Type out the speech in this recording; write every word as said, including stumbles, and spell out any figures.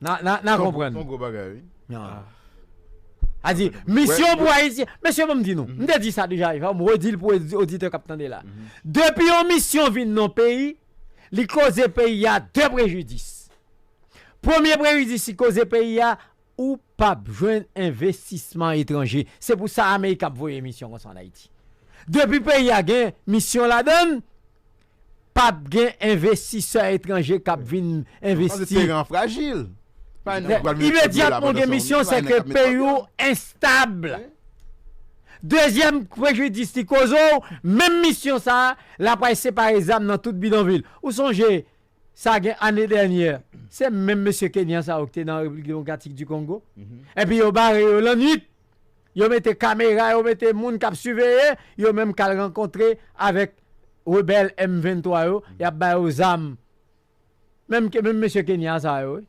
Na, na, na konprann. Son gwo bagay, wi. A di, misyon pou Ayisyen. Mesye, ban m di nou. M te di sa deja, fò m redi l pou oditè k ap tande la. Depi yon misyon vin nan peyi, li koze peyi a de prejidis. Premye prejidis li koze peyi a, ou p ap jwenn envestisman etranje. Se pou sa Amerik ap voye misyon konsa ann Ayiti. Depi peyi a gen misyon ladan l, p ap gen envestisè etranje k ap vin envesti. Teren an frajil. Imedyatman gen misyon, se ke peyi w enstab. Dezyèm prejidis li koze w, menm misyon sa a, l ap al separe zam nan tout bidonvil. Ou sonje, sa gen ane dènyè, se menm mesye Kenyan sa yo ki te nan Repiblik Demokratik di Kongo. Epi yo bare yo lannwit. Yo mete kamera, yo mete moun k ap siveye, yo menm k al rankontre avèk rebèl M venntwa yo, y ap ba yo zam. Menm ke, menm mesye Kenya sa yo, wi.